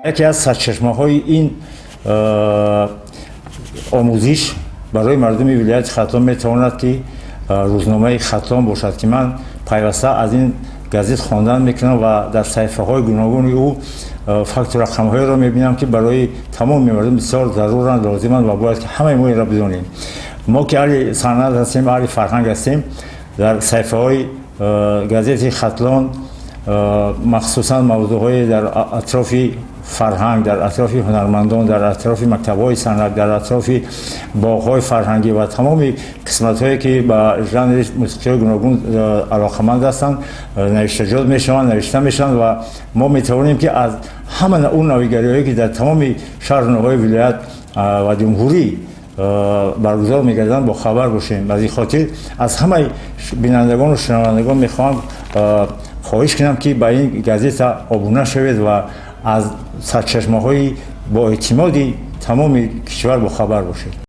Яке аз сарчашмаҳои ин омӯзиш барои мардуми вилояти Хатлон метавонад, ки рӯзномаи «Хатлон» бошад, ки ман пайваста аз ин газет хондан мекунам ва дар саҳифаҳои гуногуни ӯ факту рақамҳоеро мебинам, ки барои тамоми мардум бисёр заруранд, лозиманд ва бояд, ки ҳамаи мо инро бидонем. Мо ки аҳли санъат ҳастем, аҳли фарҳанг ҳастем, дар саҳифаҳои газети «Хатлон» махсусан мавзӯъҳои дар атрофи фарҳанг, дар атрофи ҳунармандон, дар атрофи мактабҳои санъат, дар атрофи боғҳои фарҳангӣ ва тамоми қисматҳое, ки ба жанри мусиқиҳои гуногун алоқаманд ҳастанд, навиштаҷот мешаванд, навишта мешаванд ва мо метавонем, ки аз ҳама он навигариҳое, ки дар тамоми шаҳру ноҳияҳои вилоят ва ҷумҳурӣ баргузор мегарданд, бохабар бошем. Аз ин хотир аз ҳамаи бинандагону шунавандагон мехоҳам хоҳиш кунам, ки ба ин газета обуна шавед ва аз сарчашмаҳои боэътимоди тамоми кишвар бохабар бошед.